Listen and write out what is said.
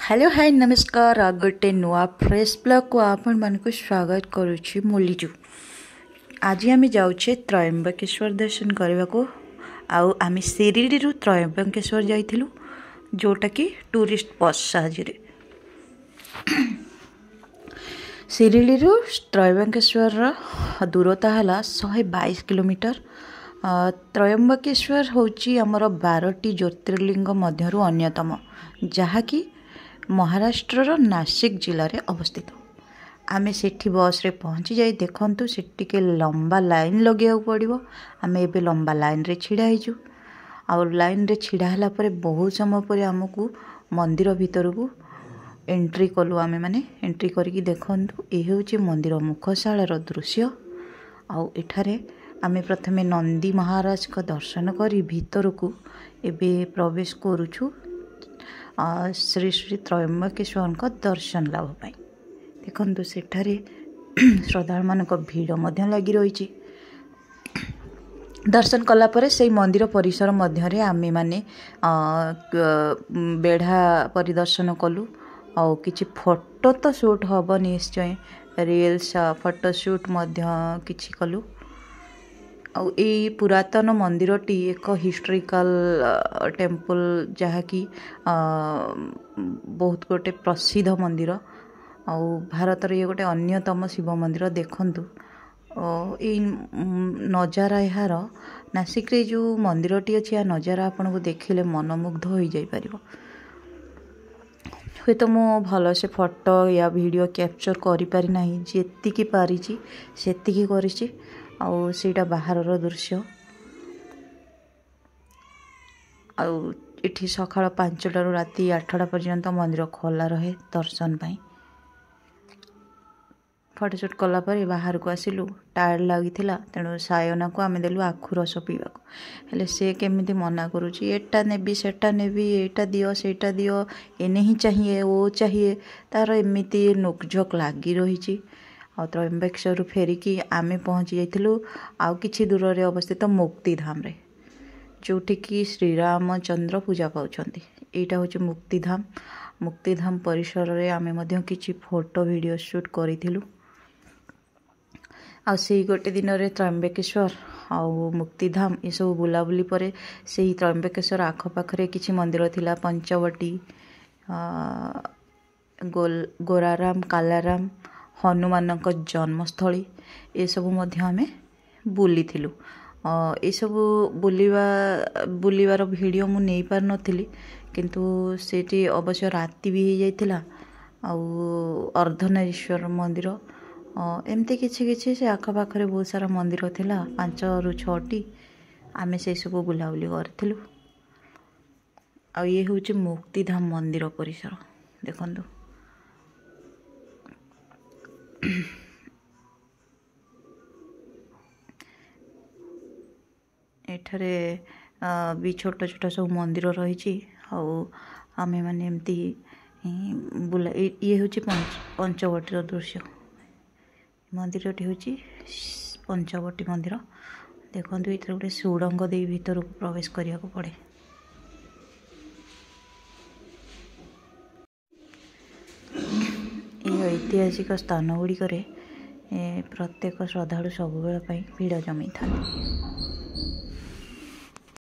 Hello high ନମସ୍କାର। ଆଉ ଗୋଟେ ନୂଆ ଫ୍ରେଶ୍ ବ୍ଲଗ୍କୁ ଆପଣମାନଙ୍କୁ ସ୍ୱାଗତ କରୁଛି ମୁଁ ଲିଜୁ। ଆଜି ଆମେ ଯାଉଛେ ତ୍ରୟମ୍ବକେଶ୍ୱର ଦର୍ଶନ କରିବାକୁ। ଆଉ ଆମେ ଶିରିଡ଼ିରୁ ତ୍ରୟମ୍ବକେଶ୍ୱର ଯାଇଥିଲୁ, ଯେଉଁଟାକି ଟୁରିଷ୍ଟ ବସ୍ ସାହାଯ୍ୟରେ। ଶିରିଡ଼ିରୁ ତ୍ରୟମ୍ବକେଶ୍ୱରର ଦୂରତା ହେଲା 122 କିଲୋମିଟର। ତ୍ରୟମ୍ବକେଶ୍ୱର ହେଉଛି ଆମର 12ଟି ଜ୍ୟୋତିର୍ଲିଙ୍ଗ ମଧ୍ୟରୁ ଅନ୍ୟତମ, ଯାହାକି ମହାରାଷ୍ଟ୍ରର ନାସିକ ଜିଲ୍ଲାରେ ଅବସ୍ଥିତ। ଆମେ ସେଠି ବସ୍ରେ ପହଞ୍ଚି ଯାଇ ଦେଖନ୍ତୁ, ସେଠି ଟିକେ ଲମ୍ବା ଲାଇନ୍ ଲଗେଇବାକୁ ପଡ଼ିବ। ଆମେ ଏବେ ଲମ୍ବା ଲାଇନ୍ରେ ଛିଡ଼ା ହେଇଛୁ। ଆଉ ଲାଇନ୍ରେ ଛିଡ଼ା ହେଲା ପରେ ବହୁତ ସମୟ ପରେ ଆମକୁ ମନ୍ଦିର ଭିତରକୁ ଏଣ୍ଟ୍ରି କଲୁ। ଆମେମାନେ ଏଣ୍ଟ୍ରି କରିକି ଦେଖନ୍ତୁ, ଏ ହେଉଛି ମନ୍ଦିର ମୁଖଶାଳାର ଦୃଶ୍ୟ। ଆଉ ଏଠାରେ ଆମେ ପ୍ରଥମେ ନନ୍ଦୀ ମହାରାଜଙ୍କ ଦର୍ଶନ କରି ଭିତରକୁ ଏବେ ପ୍ରବେଶ କରୁଛୁ ଶ୍ରୀ ଶ୍ରୀ ତ୍ରୟମ୍ବକେଶ୍ୱରଙ୍କ ଦର୍ଶନ ଲାଭ ପାଇଁ। ଦେଖନ୍ତୁ, ସେଠାରେ ଶ୍ରଦ୍ଧାଳୁମାନଙ୍କ ଭିଡ଼ ମଧ୍ୟ ଲାଗି ରହିଛି। ଦର୍ଶନ କଲା ପରେ ସେଇ ମନ୍ଦିର ପରିସର ମଧ୍ୟରେ ଆମେମାନେ ବେଢ଼ା ପରିଦର୍ଶନ କଲୁ। ଆଉ କିଛି ଫଟୋ ତ ସୁଟ୍ ହେବ ନିଶ୍ଚୟ, ରିଲ୍ସ ଫଟୋ ସୁଟ୍ ମଧ୍ୟ କିଛି କଲୁ। ଆଉ ଏଇ ପୁରାତନ ମନ୍ଦିରଟି ଏକ ହିଷ୍ଟ୍ରିକାଲ ଟେମ୍ପଲ୍, ଯାହାକି ବହୁତ ଗୋଟେ ପ୍ରସିଦ୍ଧ ମନ୍ଦିର। ଆଉ ଭାରତର ଇଏ ଗୋଟେ ଅନ୍ୟତମ ଶିବ ମନ୍ଦିର। ଦେଖନ୍ତୁ ଏଇ ନଜାରା, ଏହାର ନାସିକରେ ଯେଉଁ ମନ୍ଦିରଟି ଅଛି, ଏହା ନଜାରା ଆପଣଙ୍କୁ ଦେଖିଲେ ମନମୁଗ୍ଧ ହୋଇଯାଇପାରିବ। ହୁଏତ ମୁଁ ଭଲସେ ଫଟୋ ୟା ଭିଡ଼ିଓ କ୍ୟାପଚର୍ କରିପାରି ନାହିଁ, ଯେତିକି ପାରିଛି ସେତିକି କରିଛି। ଆଉ ସେଇଟା ବାହାରର ଦୃଶ୍ୟ। ଆଉ ଏଠି ସକାଳ 5ଟାରୁ ରାତି 8ଟା ପର୍ଯ୍ୟନ୍ତ ମନ୍ଦିର ଖୋଲା ରହେ ଦର୍ଶନ ପାଇଁ। ଫଟୋସୁଟ୍ କଲା ପରେ ବାହାରକୁ ଆସିଲୁ, ଟାୟାର୍ଡ଼ ଲାଗିଥିଲା, ତେଣୁ ସାୟନାକୁ ଆମେ ଦେଲୁ ଆଖୁ ରସ ପିଇବାକୁ। ହେଲେ ସେ କେମିତି ମନା କରୁଛି, ଏଟା ନେବି ସେଟା ନେବି, ଏଇଟା ଦିଅ ସେଇଟା ଦିଅ, ଏ ନେହିଁ ଚାହିଏ ଓ ଚାହିଏ, ତାର ଏମିତି ନୋକଝୋକ ଲାଗି ରହିଛି। ଆଉ ତ୍ରୟମ୍ବକେଶ୍ୱରରୁ ଫେରିକି ଆମେ ପହଞ୍ଚି ଯାଇଥିଲୁ ଆଉ କିଛି ଦୂରରେ ଅବସ୍ଥିତ ମୁକ୍ତିଧାମରେ, ଯେଉଁଠିକି ଶ୍ରୀରାମଚନ୍ଦ୍ର ପୂଜା ପାଉଛନ୍ତି। ଏଇଟା ହେଉଛି ମୁକ୍ତିଧାମ। ମୁକ୍ତିଧାମ ପରିସରରେ ଆମେ ମଧ୍ୟ କିଛି ଫଟୋ ଭିଡ଼ିଓ ସୁଟ୍ କରିଥିଲୁ। ଆଉ ସେଇ ଗୋଟେ ଦିନରେ ତ୍ରୟମ୍ବକେଶ୍ୱର ଆଉ ମୁକ୍ତିଧାମ ଏସବୁ ବୁଲାବୁଲି ପରେ ସେଇ ତ୍ରୟମ୍ବକେଶ୍ୱର ଆଖପାଖରେ କିଛି ମନ୍ଦିର ଥିଲା, ପଞ୍ଚବଟୀ, ଗୋରାରାମ, କାଲାରାମ, ହନୁମାନଙ୍କ ଜନ୍ମସ୍ଥଳୀ, ଏସବୁ ମଧ୍ୟ ଆମେ ବୁଲିଥିଲୁ। ଏସବୁ ବୁଲିବାର ଭିଡ଼ିଓ ମୁଁ ନେଇପାରିନଥିଲି, କିନ୍ତୁ ସେଇଠି ଅବଶ୍ୟ ରାତି ବି ହେଇଯାଇଥିଲା। ଆଉ ଅର୍ଦ୍ଧନାରୀଶ୍ୱର ମନ୍ଦିର, ଏମିତି କିଛି କିଛି ସେ ଆଖପାଖରେ ବହୁତ ସାରା ମନ୍ଦିର ଥିଲା, 5ରୁ 6ଟି। ଆମେ ସେସବୁ ବୁଲାବୁଲି କରିଥିଲୁ। ଆଉ ଇଏ ହେଉଛି ମୁକ୍ତିଧାମ ମନ୍ଦିର ପରିସର। ଦେଖନ୍ତୁ, ଏଠାରେ ବି ଛୋଟ ଛୋଟ ସବୁ ମନ୍ଦିର ରହିଛି। ଆଉ ଆମେମାନେ ଏମିତି ବୁଲା। ଇଏ ହେଉଛି ପଞ୍ଚବଟୀର ଦୃଶ୍ୟ। ମନ୍ଦିରଟି ହେଉଛି ପଞ୍ଚବଟୀ ମନ୍ଦିର। ଦେଖନ୍ତୁ, ଏଥିରେ ଗୋଟେ ସୁଡ଼ଙ୍ଗ ଦେଇ ଭିତରକୁ ପ୍ରବେଶ କରିବାକୁ ପଡ଼େ। ଏହି ଐତିହାସିକ ସ୍ଥାନ ଗୁଡ଼ିକରେ ପ୍ରତ୍ୟେକ ଶ୍ରଦ୍ଧାଳୁ ସବୁବେଳ ପାଇଁ ଭିଡ଼ ଜମେଇଥାନ୍ତି।